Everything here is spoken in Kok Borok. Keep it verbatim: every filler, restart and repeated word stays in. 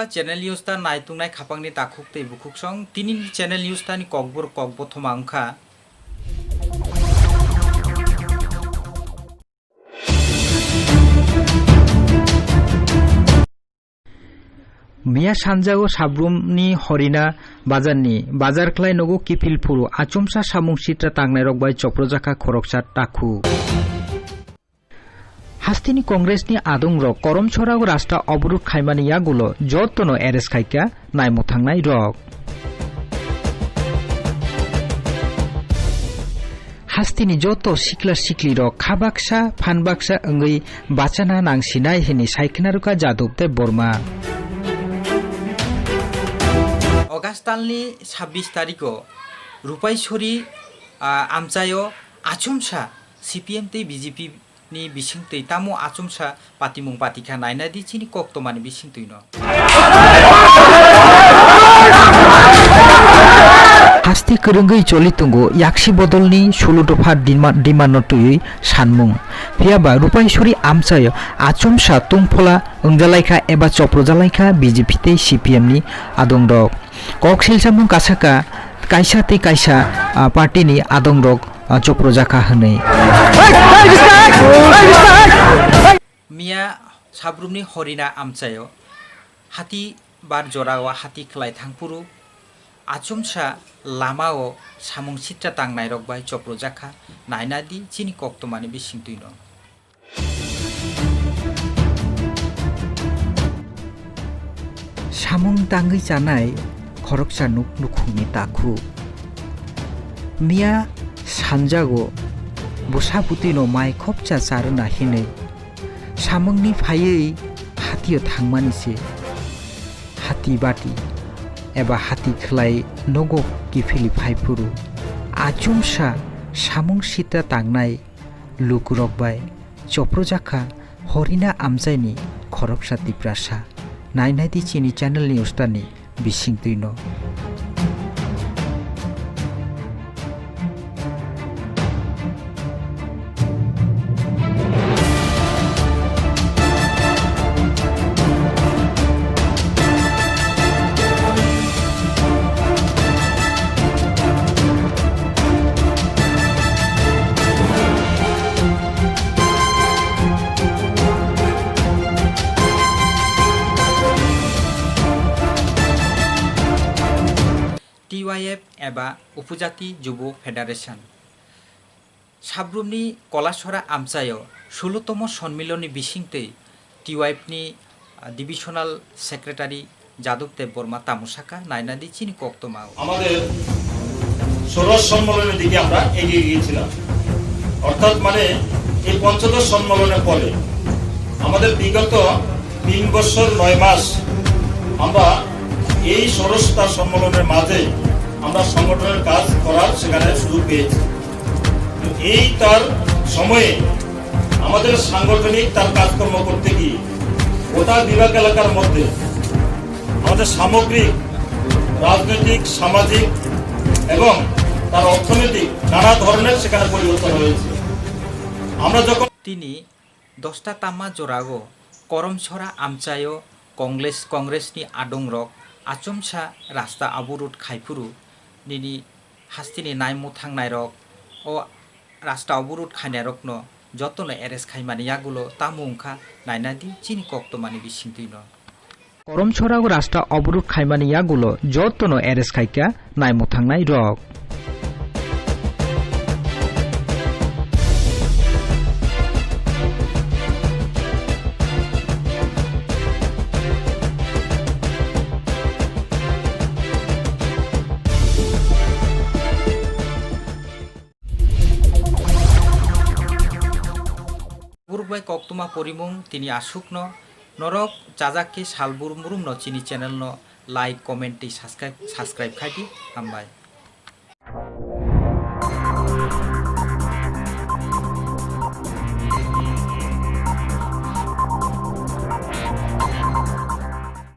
Channel news ta naitungnai khapangni takhuk tei bukhuksong, tini channel news tani kokbor kokbothoma wngkha. Miya sanjao Sabrumni Horina bazarni bazar khlai nogo kiphil phuru achomsa samung sitra tangnairok bai choprojakha khoroksa takhu. Hasteni Congressni adongrok Koromchorao rasta oborot khaimani yagulo jotono arrest khaikha naimwthangnai rok. Hasteni joto sikla siklirok kha baksa phan baksa wngwi bachana nangsinai hwnwi saikhwna rwkha Jadop Debbarma. August talni sabbish tarikho Rupaisori, ah, amchaio achomsa C P M tei B J P ni bisingtwi tamo achomsa patimung patikha naina di chini koktwmani bisingtwino. Haste kwrwngwi choli tongo yaksi bodolni sulo dopha dima-, demand-no twiwi sanmung. Phiyaba Rupaisori amchaio achomsa tungphola wngjalaikha eba choprojalaikha B J P tei C P M ni adongrok. Kok silsamung kasaka kaisa tei kaisa, ah, party ni adongrok, ah, choprojakha hwnwi. Miya Sabrumni Horina amchaio hati bar jorao hati khlai thangphuru achomsa lamao samung sitra tangnairok bai choprojakha naina di chini koktwmani bisingtwino. Samung tangwi chanai khoroksa nuk nukhungni takhu. Miya sanjago bwsa bwtwino mai khopsa charwna hinwi samungni phaiwi hatio thangmani se. Hati bati eba hati khlai nogo kiphilwi phaiphuru achomsa samung sitra tangnai lukurok bai choprojakha Horina amchaini khoroksa Tiprasa. Nainai di chini channel ni ustani bisingtwino. T Y F eba Upojati Jubo Federation. Sabrumni Kolasora amchaio sulotomo sonmiloni bisingtwi T Y F ni, ah, Divisional Secretary Jadop Debbarma tamo sakha, naina di chini koktwmao. আমাদের ষোড়শ সম্মেলনের দিকে আমরা এগিয়ে গিয়েছিলাম। অর্থাৎ মানে এই পঞ্চদশ সম্মেলনের পরে আমাদের বিগত তিন বছর নয় মাস আমরা এই ষোড়শটা সম্মেলনের মাঝে আমরা সংগঠনের কাজ করার সেখানে সুযোগ পেয়েছি। এই তার সময়ে আমাদের সাংগঠনিক তার কাজকর্ম করতে গিয়ে গোটা বিভাগ এলাকার মধ্যে আমাদের সামগ্রিক রাজনৈতিক, সামাজিক এবং তার অর্থনৈতিক নানা ধরনের সেখানে পরিবর্তন হয়েছে। আমরা যখন Tini dosta tamma jorao Koromsora amchaio Congress, Congress ni adongrok achomsa rasta oborot khaiphuru nini hasteni naimwthangnairok o rasta oborot khainairokno jotono arrest khaimani yagulo tamo wngkha naina di chini koktwmani bisingtwino. Koromsora o rasta oborot khaimani yagulo jotono arrest khaikha naimwthangnai rok. Borok bai koktwma porimung tini aswkno, norok chajak khe sal burum burum no chini channel no like, comment tei subscribe, subscribe khai di, hambai.